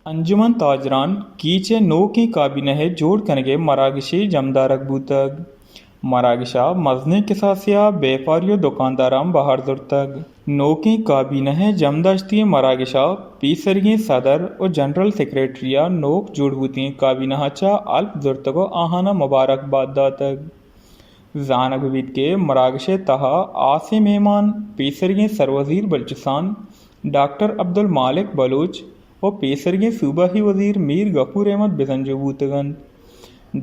انجمن تاجران کیچ ءِ نوکیں کابینہ ءِ جوڑ کنگ ءِ مراگشے جمدارگ بوتگ۔ مراگش ءَ مزنیں کساسے ءَ بیپاری ءُ دکانداراں بہر زرتگ۔ نوکیں کابینہ ءِ جمداشتگیں مراگش ءَ پیسریگیں صدر ءُ جنرل سیکرٹری ءَ نوک جوڑ بوتگیں کابینہ ءَ چہ ہلپ زرتگ ءُ آہاناں مبارک بات داتگ۔ زانگ بہ بیت کہ مراگش ءِ تہا ہاسیں مہمان پیسریگیں سروزیر بلوچستان ڈاکٹر عبدالمالک بلوچ ءُ پیسریگیں صوبائی وزیر میر غفور احمد بزنجو بوتگ انت۔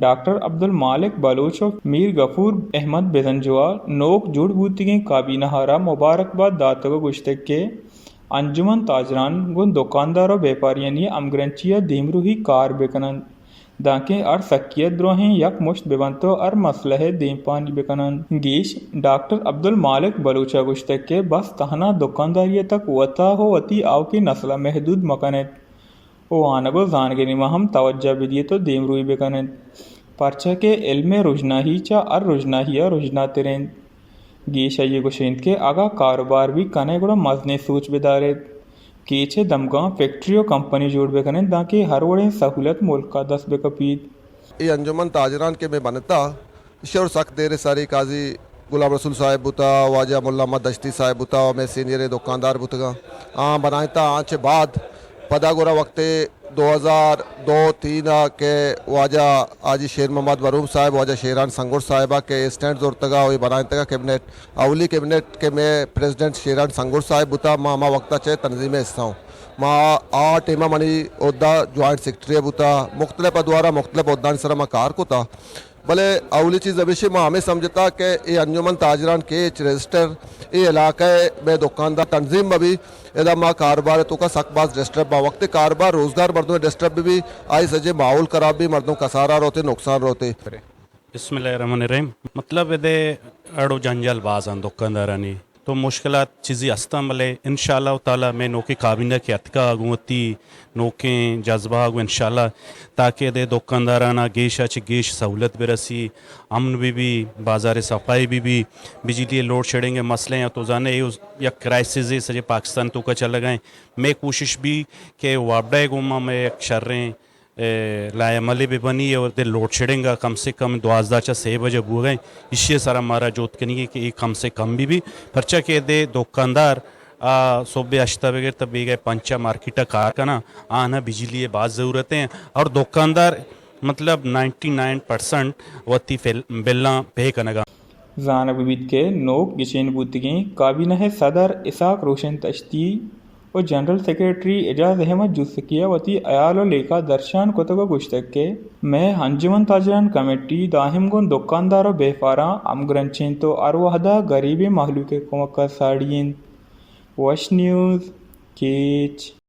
ڈاکٹر عبدالمالک بلوچ ءُ میر غفور احمد بزنجو ءَ نوک جوڑ بوتگیں کابینہ ءَ را مبارک بات داتگ ءُ گوشتگ کہ انجمن تاجران گوں دکاندار ءُ بیپاریانی ہمگرنچی ءَ دیمروئی کار بہ کن انت، دانکہ ہر سکی ءَ دراہیں یک مشت بہ بنت ءُ ہر مسئلہ ءِ دیمپانی بہ کن انت۔ گیش ڈاکٹر عبدالمالک بلوچ ءَ گوشتگ کہ بس تہنا دکانداری ءِ تک وت ءَ ءُ وتی آؤکیں نسل ءَ محدود مہ کن ات ءُ وانگ ءُ زانگ ءِ نیمگ ءَ ہم توجہ بہ دیت ءُ دیمروئی بہ کن انت، پرچا کہ علم ءِ رژنائی چہ ہر رژنائی ءَ رژناتر انت۔ گیش آئی ءَ گوشینت کہ اگاں کاروبار بھی کن ئے گڑا مزنیں سوچ بدار ایت۔ کیچ ءِ دمگاں فیکٹری ءُ کمپنی جوڑ بہ کن انت، دانکہ ہر وڑیں سہولت ملک ءَ دست بہ کپیت۔ اے انجمن تاجران کہ مئے بنتا، ایشی ءَ سک دیر ساری قاضی غلام رسول صاحب بوتا، واجہ ملا محمد دشتی صاحب بوتا، مئے سینئر دکاندار بوتگاں۔ آ بنائینتا، آ چہ بعد پدا گورا وقت دو ہزار دو تین ءَ کہ واجہ حاجی شیر محمد بروم صاحب، واجہ شیران سنگور صاحب ءَ کہ اسٹینڈ زرتگ ءُ اے بنائینتگ کیبنٹ، اولی کیبنٹ کہ مئے پریزیڈنٹ شیران سنگور صاحب بوتا، ما ہما وقت ءَ چہ تنظیم ءِ حصہ اوں۔ ما آ ٹائم ءَ منی عہدہ جوائنٹ سیکرٹری بوتا، مختلف ادوار ءَ مختلف عہدانی سر ءَ ما کار کتا۔ بلے اولی چیز ہمیشی ما ہمیں سمجھتا کہ اے انجمن تاجران کیچ رجسٹر اے علاقہ ءِ مئے دکاندار تنظیم مہ بی، ادا ما کاروبار ءِ توکا سک باز ڈسٹرب باں۔ وقت کاروبار روزگار مردم ڈسٹرب بہ بی، آئی سجے ماحول خراب بی، مردم کسارا روتے، نقصان روتے۔ بسم اللہ الرحمن الرحیم۔ مطلب ادے اڑ و جنجال باز آں دکاندارانی۔ تو مشکلات چیزی ہستاں، بلے انشاءاللہ تعالی مئے نوکیں کابینہ کہ اتکا گوں وتی نوکیں جذبہ گوں انشاءاللہ تاکہ ادے دکانداراناں گیش ءَ چہ گیش سہولت برسی، امن بہ بی، بازار صفائی بہ بی، بجلی لوڈ شیڈنگ مسئلہ ایں، تو زانے اے یک کرائسس اے سجے پاکستان توکا چلگا ایں۔ مئے کوشش بی کہ وابڈا ءِ گوما مئے یک شریں اے، لائحہ عملے بہ بنی اور دے لوڈ شیڈنگ ءَ کم سے کم دوازدہ چہ سے بجہ بوگ ءَ، ایشی ءِ سرا مارا جہد کنگی کہ اے کم سے کم بہ بی، پرچا کہ دے دکاندار آ صبح ہشت ءَ بگر تا بیگہ پنچ ءَ مارکیٹ ءَ کار کناں، آنہاں بجلی ءِ باز ضرورت ایں اور دکاندار مطلب نائنٹی نائن پرسنٹ وتی فل-، بلاں پے کنگا۔ زانگ بہ بیت کہ نوک گچین بوتگیں کابینہ ءِ صدر اسحاق روشن تشتی ءُ جنرل سیکرٹری اعجاز احمد جوسکی ءَ وتی ہیال ءُ لیکہ درشان کتگ ءُ گوشتگ کہ مئے انجمن تاجران کمیٹی دائم گوں دکاندار ءُ بیپاراں ہمگرنچ اِنت ءُ ہر وہد ءَ گریبیں مہلوک ءِ کمک ءَ ساڑی اِنت۔ وش نیوز، کیچ۔